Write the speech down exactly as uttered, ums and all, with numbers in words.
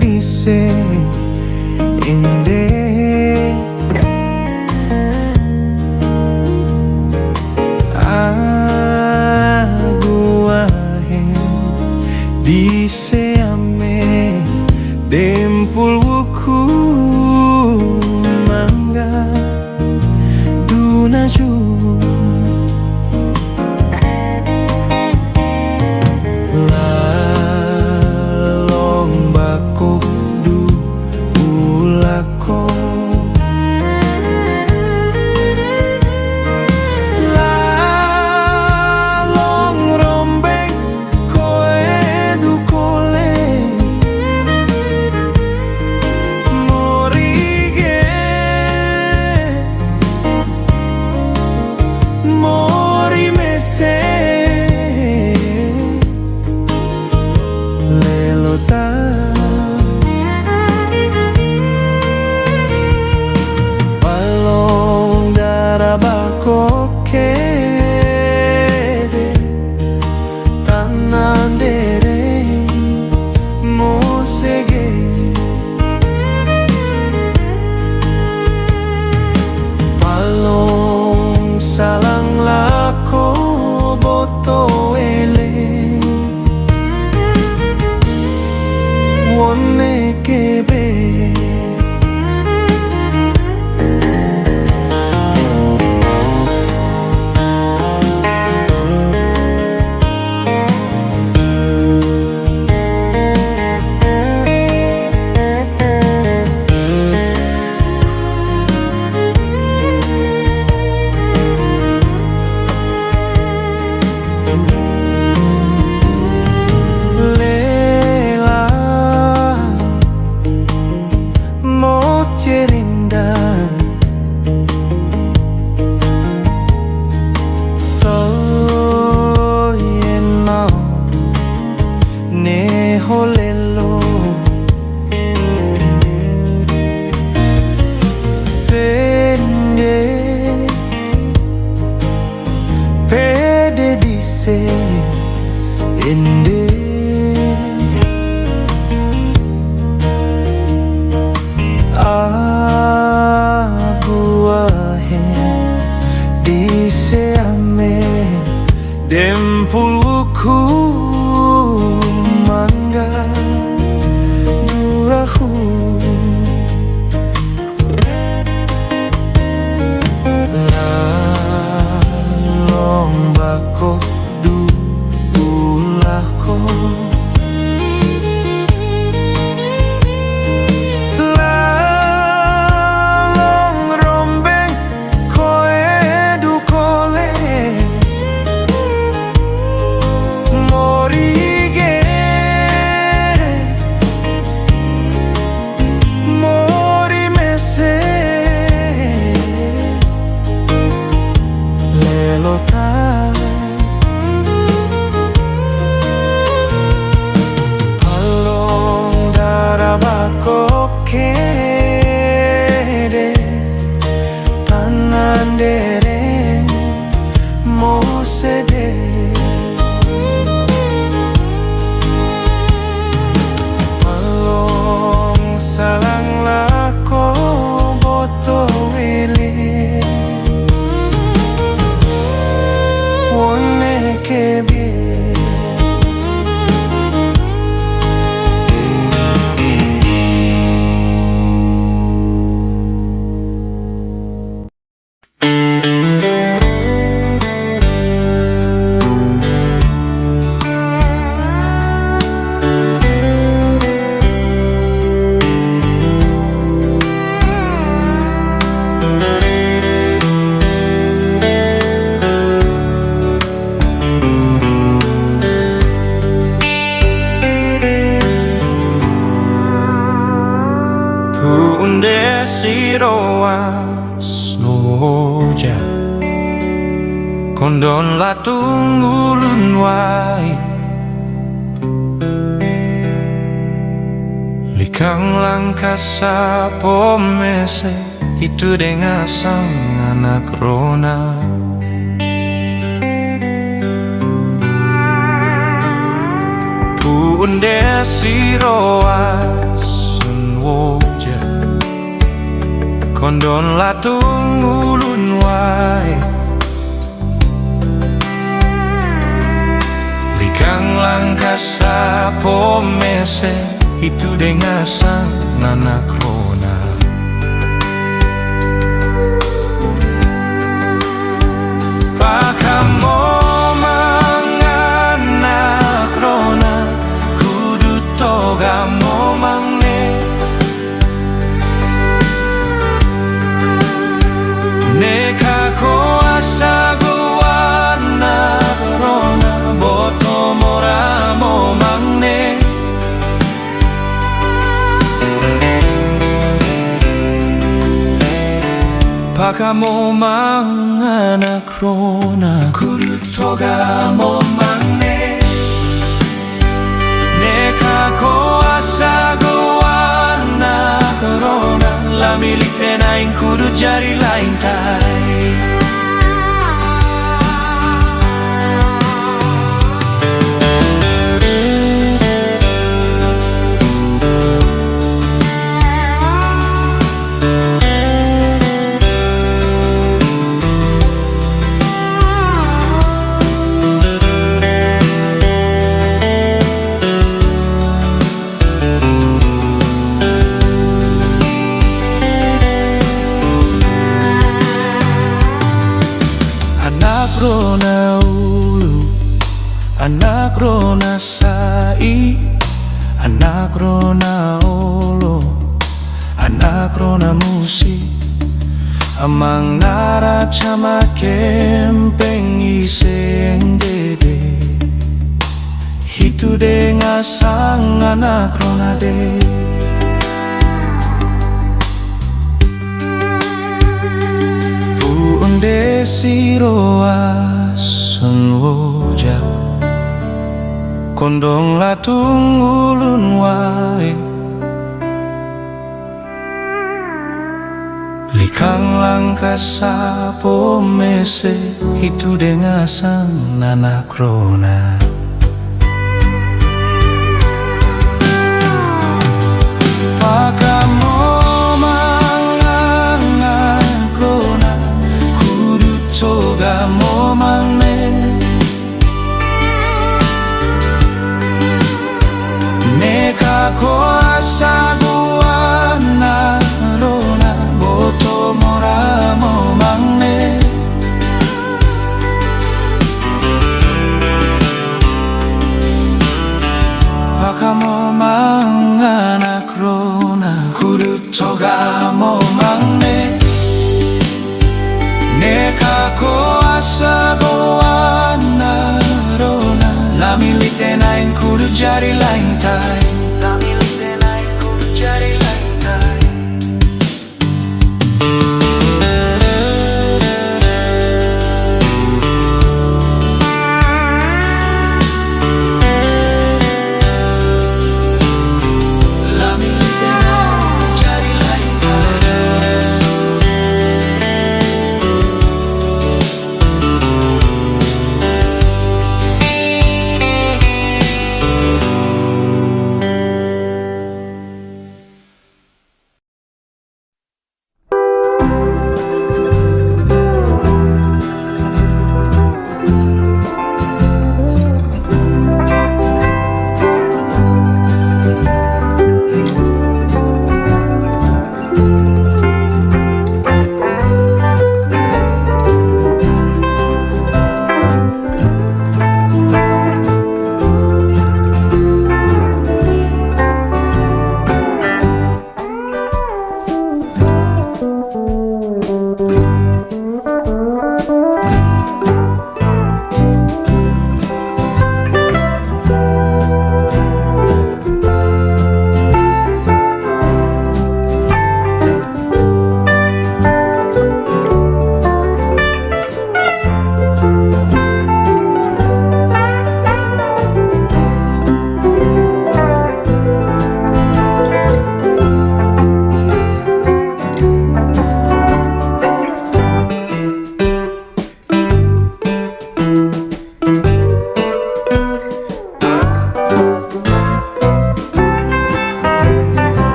dise ende. Agu ahem dise ame dempul wuku mangga duna ju. Lalong bakok du ulako. Lalong rombeng koe du kole. Mori ge, mori mese. Lelo ta palong dara bakok kede, tanan dere mosege. Palong salang lako boto ele. Wone kebe. Lela mo cerinda toyeno ne holelo. Sende pede dise ende. Agu ahem dise ame dempul wuku mangga dua hu. Lalong bakok du ulako. Lalong rombeng koe du kole. Mori ge, mori mese. Lelo ta palong dara bakok kede, tanan dere mosege. Palong salang lako boto wili. Wone kebe. Pu'un desi roa. Snoja kondon la tunggulun wai. Likang langkah sapo mese, itu dengan sang anak rona. Pu'un desi roa. Oja, kondon latung ulun wae. Likang langka sapo mese, hitu de ngasang anak rona. Pakamomang anak rona, kudu toga momang ne. Neka ko asa go anak rona, boto mora momang ne. Pakamomang anak rona, kudu toga momang ne. Neka ko asa go anak rona, lami lite naing kudu jari laing tai. Anak rona ulu, anak rona sai, anak rona olo, anak rona musi. Amang nara cama kempeng iseng dede, hitu de ngasang anak rona de. Pu'un de siroa sun woja, kondong latung ulun wae. Likang langka sapo mese, hitu de ngasang anak rona. Pakamomang anak rona, kudu toga momang ne. Neka ko asa go anak rona, boto mora momang ne. Pakamomang anak rona, kudu toga momang ne. Neka ko asa go anak rona, lami lite naing kudu jari laing tai.